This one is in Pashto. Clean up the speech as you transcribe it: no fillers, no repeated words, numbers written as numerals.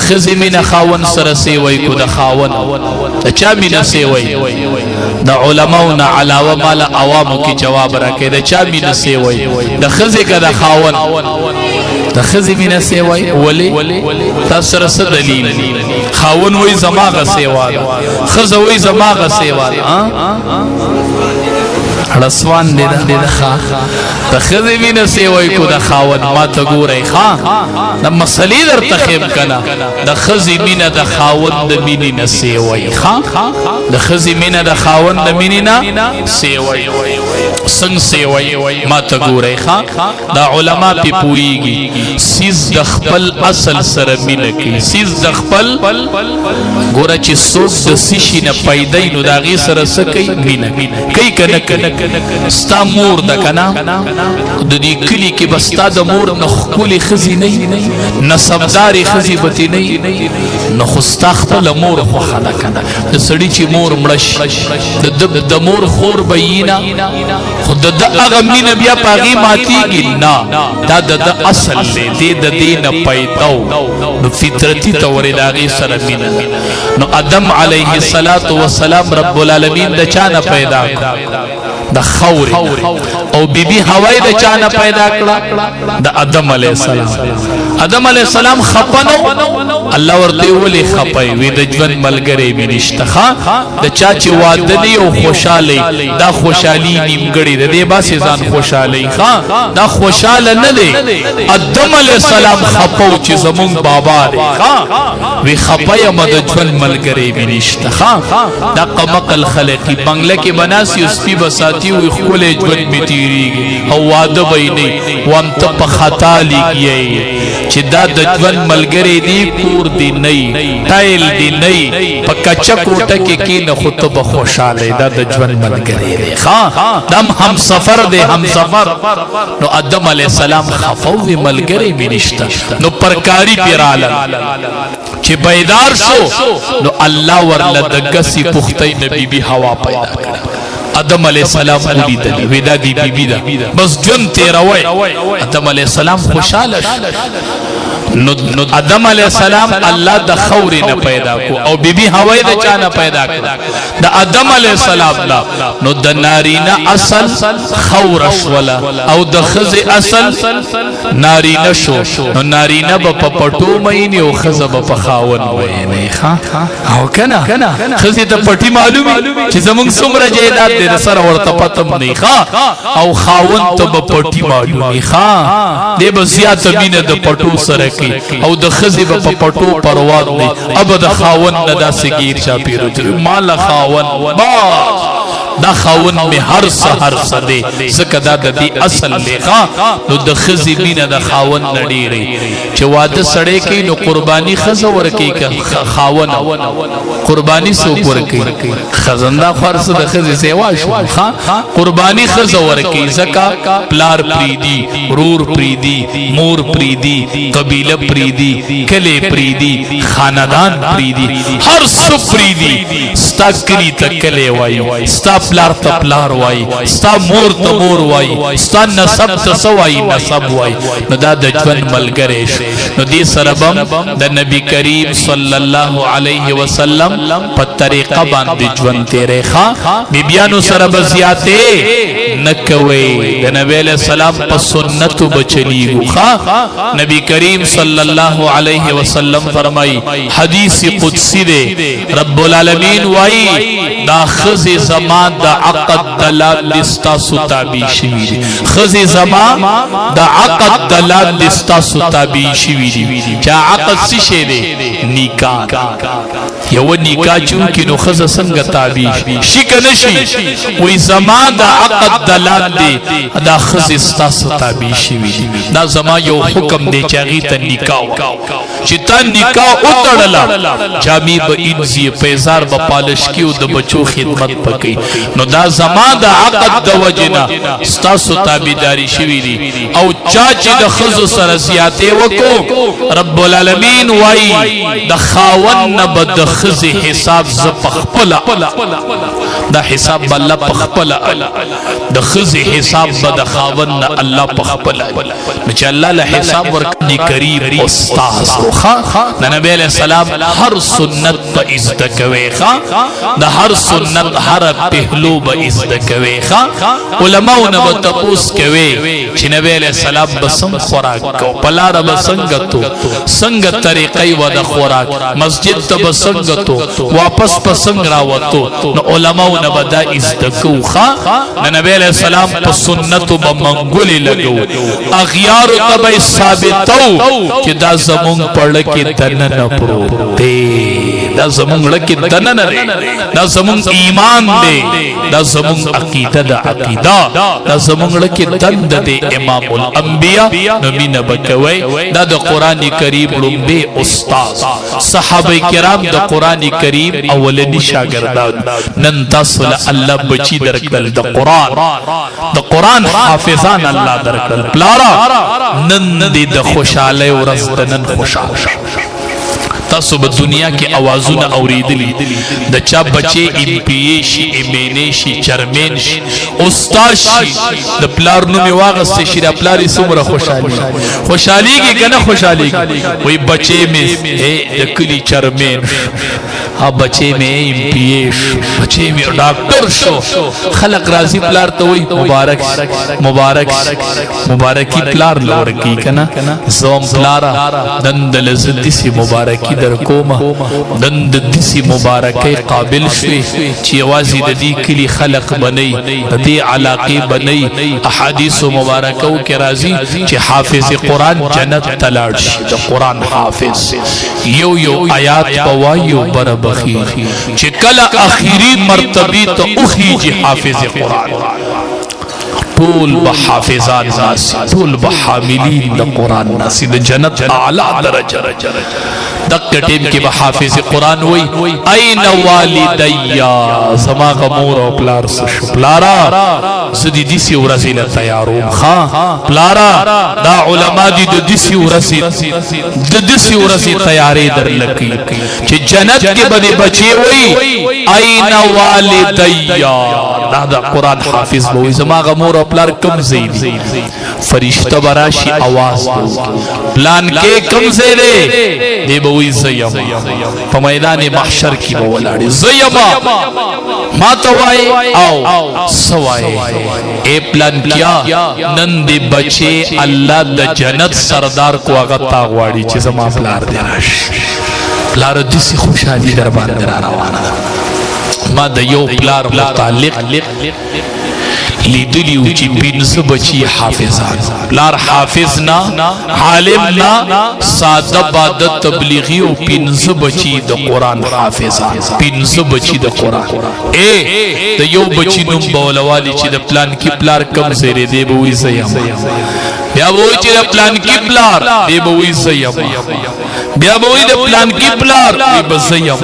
ښځې مینه خاوند سره سیوی کو د خاوند د چا مینه سیوی؟ د علماو نه علاوه مال عوامو کې جواب راکې، د چا مینه سیوی؟ د ښځې که د خاوند؟ د ښځې مینه سیوی. ولی؟ تاسو سره څه دلیل؟ خاوند وای زما غ سیوا ده، ښځه وای زما غ سیوا ده. رسوان دی ده ښا، د ښځې مینه سیوی کو د خاوند؟ ما ته ګورئ ښا، د مسلې درته ښیم کنه. د ښځې مینه د خاوند د مینې نه سیوی ښا، د ښځې مینه د خاوند د مینې نه سیوی. څنګه سیوی؟ ما ته ګورئ ښا، دا علما پی پویږي. سیز د خپل اصل سره مینه کوي، سیز د خپل ګوره چې څوک د سشي نه پیدا نو د هغې سره څه کوي؟ مینه کوي که نه کوي؟ ستا مور ده که نه؟ د دې کلي کې به ستا د مور نه ښکلې ښځې نه، نسبدارې ښځې به ترې نه، نو خو ستا خپله مور خوښه ده که نه؟ د سړي چې مور مړه شي، د مور خور به یي نه، خو د ده هغه مینه بیا په هغې ماتېږي نه. دا د ده اصل دی، دی د دې نه پیدا نو فطرتي طور د هغې سره مینه ده. نو ادم علیه الصلاة والسلام رب العالمین د چا نه پیدا کړ؟ د خاورې. او بیبي هوای د چا نه پیدا کړه؟ د ادم علی السلام. ادم علی السلام خپنو، الله ورته ولي خپای؟ وی د ژوند ملګری مې نشته. ښا، د چا چې واده نه او خوشاله، دا خوشحالي نیمګړی ده، دې باسي ځان خوشحالي. ښا، دا خوشاله نه دی. ادم علی السلام خپو چې زمونږ بابا دی. ښا، وی خپای م، د ژوند ملګری مې نشته. ښا، دا قمقل خلقی بنگله کې بناسی او سپي بساتی وي، خپل ژوند می تیریږي او واده به نه وام. ته په خطا لګیږي چې دا د ژوند ملګری دی، کور دی نه، ټایل دی نه، په کچا کوټه کې کې نه، خو ته به خوشاله، دا د ژوند ملګری دی. ښا، دم هم سفر دی، هم سفر. نو ادم علی السلام خفو، ملګری می نشته، نو پرکاری پیراله چې بیدار شو، نو الله ورله د ګسی پختې نبی بی هوا پیدا کړه. ادم علی السلام ولیدل، ودا دی بی بی دا بس جون تیروي. ادم علی السلام خوشاله شو. نو ادم علی السلام الله د خورې نه پیدا کو او بیبي هوای د چا نه پیدا کړ؟ د ادم علی السلام نه. نو د نارینه اصل خور شولا او د خزه اصل نارینه شو. نو نارینه به په پټو مینه او خزه به په خاون مینه. ښا او کنه؟ خزه ته پټي معلومي چې زمونږ څومره جیداد دې سره ورته پتم نه. ښا، او خاون ته به پټي معلومي. ښا، دې به زیات مینه د پټو سره کوي او د خزه به په پټو پرواز نه. اب د خاون نه داسې گیر چا پیرو مال خاون باس، دا خاون می هر څه هر څه دی، ځکه دا د دې اصل دی. ښا، نو د خزي مینه د خاون نه ډیری. چې واده سړی کوي نو قرباني خزه ورکي که خاون؟ قرباني څوک ورکي؟ خزنده خرڅ د خزي سیوا شو. ښا، قرباني خزه ورکي، ځکه پلار پریدي، رور پریدي، مور پریدي، قبیله پریدي، کلی پریدي، خاندان پریدي، هر څه پریدي. ستا کلی ته کلی وای، ستا پلار ته پلار وای، ستا مور ته مور وای، ستا نسب ته سوای نسب وای. نو دا د ژوند ملګری شو. نو دې سره بم د نبی کریم صلی الله علیه وسلم په طریقه باندې ژوند تیرې. ښا، بیبیانو سره بزیاته نکوي، د نبی له سلام په سنتو بچلیږو. ښا، نبی کریم صلی الله علیه وسلم فرمای، حدیث قدسی دی، رب العالمین وای دا خزی زما د عقد دلال دستاسو تابع شوی دي، خزی زما د عقد دلال دستاسو تابع شوی دي. چا عقد څه شی دی؟ نکاح. یو نکاح چون کې نو خزه څنګه تابع شي کنه شي؟ وای زما د عقد دلال دی دا خزه ستاسو تابع شوی دي. دا زما یو حکم دی چې هغه ته نکاح، چې تا نکاح وتړله، جامې به انځي، پیزار به پالش کی او د بچو خدمت پکې. نو دا زما د عقد د وجنه ستاسو تابعداري شوی دي. او چا چې د خزو سره زیاتې وکړو، رب العالمین وای د خاون نه به د ښځې حساب زه په خپله، دا حساب به الله په خپله، د ښځې حساب به د خاوند نه الله په خپله. نو چې الله له حساب ورکړي، کریم استاد ښه د نبی علیہ السلام هر سنت په زده کوي ښه، د هر سنت هر پهلو به زده کوي ښه. علماو نه به تپوس کوي چې نبی علیہ السلام به څنګه خوراک کو، په لاره به څنګه تو، څنګه طریقې و د خوراک، مسجد ته به څنګه تو، واپس په څنګه راوتو. نو علماو نه به دا زده کو ښه. د نبی علیہ السلام په سنتو به منګولې لګو، اغیارو ته به ثابتو چې دا زمونږ پړه کې دننه پروت دی، دا زمونږ زړه کې دننه دی، دا زمونږ ایمان دی، دا زمونږ عقیده ده، عقیده دا زمونږ زړه کې دنده دی امام الانبیاء. نو مینه به کوئ. دا د قرآن کریم لومبی استاد، صحابه کرام د قرآن کریم اولنی شاګردان. نن تاسو له الله بچی درکړل د قرآن، د قرآن حافظان الله درکړل. پلارا، نن دې د خوشحالۍ ورځ ده، نن خوشحال. تاسو به دنیا کې اوازونه اوریدلی، د چا بچي ایم پی ای شي، ایم این ای شي، چرمین شي، استاد شي، د پلار نوم یې واغستې شي، د پلار یې څومره خوشحالي خوشحاليږي که نه خوشحاليږي؟ وایي بچی مې د کلي چرمین شو، ها بچی مې ایم پی ای شو، بچی مې ډاکټر شو. خلق راضي پلار ته وایي مبارک مبارک، مبارکی پلار لور کی کنه. زوم پلارا، نن د لزت دسی مبارکی در کومه، نن د دسی مبارکۍ قابل شوي چې یوازې د دې کلي خلق بنئ، د دې علاقې بنئ. احادیث مبارکو کې راځي چې حافظ قرآن جنت ته لاړ شي. د قرآن حافظ یو یو آیات په وایي او بره بخي، چې کله اخیری مرتبه ته اوخیږي حافظ قرآن، ټول به حافظان ناسی، ټول به حاملین د قرآن ناسی، د جنت اعلی درجه. دقه ټیم کې به حافظ قرآن وای اين والدیا، زما غمور او پلار شو. پلارا، زدی دیسی ورځې له تیاروم ښا. پلارا، دا علما دي د دیسی ورځې، د دیسی ورځې تیارې در لکی چې جنت کې به بچي وای اين والدیا. دا د قرآن حافظ به وای زما غمور او پلار کم ځای دي؟ فرشته براشي، आवाज پلان کې کم ځای دی؟ دی به وای زیم. په میدان محشر کې به ولاړ زیم، ما ته وای او سوای اے پلان کیا، نن دی بچي الله د جنت سردار کو، هغه تا غواړي چې زما پلار دی راشي. پلار، دسی خوشحالي در باندې را روانه ده. ما د یو پلار متعلق لیدلی و چې پنځه بچي حافظان، پلار حافظ نه، عالم نه، ساده باده تبلیغي، او پنځه بچي د قرآن حافظان، پنځه بچي د قرآن. اے د یو بچي نوم بولوالي چې د پلان کې پلار کم زیرې دی؟ به وي زیم. بیا به وي چې د پلان کې پلار دی؟ به وي زیم. بیا به وي د پلان کې پلار دی؟ به زیم.